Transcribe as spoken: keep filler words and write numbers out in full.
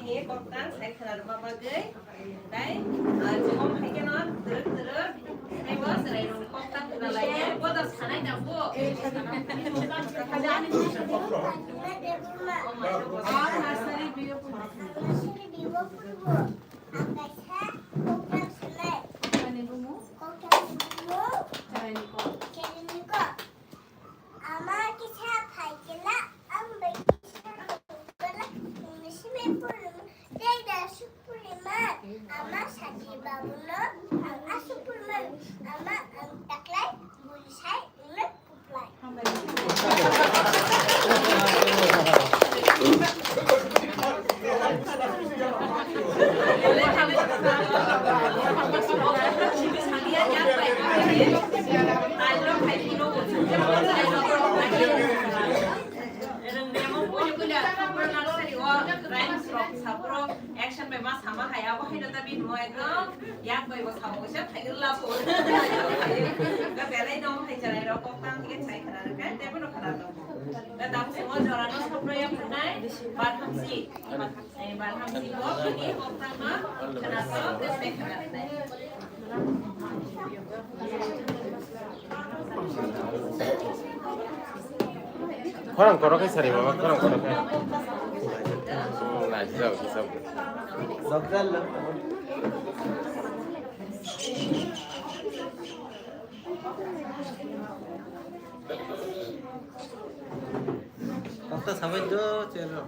Koktang sai khwna rwma bagwi, tai, ah, chwng hai kheno twrwk twrwk, tei bo chwrairokni koktang khwna lai khe, bo da sanai da bo. Nursery B O purbo. Ang kaisa koktang sanai. Ani bumu? Koktang bumu? Chwraini kok. Chwraini kok. Ama kisa phaikela, ang bai kisa phaikela, simi purima, tei da suk purima, ama saji babuno, ang asuk purima, ama ang taklai, buisai, ino kuplai. Action bai ma sama hai, abo hai no ta bini mo ekdom yak bai bo samo kisa thai la po. Ga belai no hai chai ro kok tang ke chai khana ke te bo no khana to. Ga dam se mo jora no sopro ya punai bar hamsi. Eh, bar hamsi bo bini kok tang ma khana to ke se khana nai. Khorang korok khe sari baba, khorang korok khe. Hmm, naijak, naijak. Kok ta sabai do, chelo.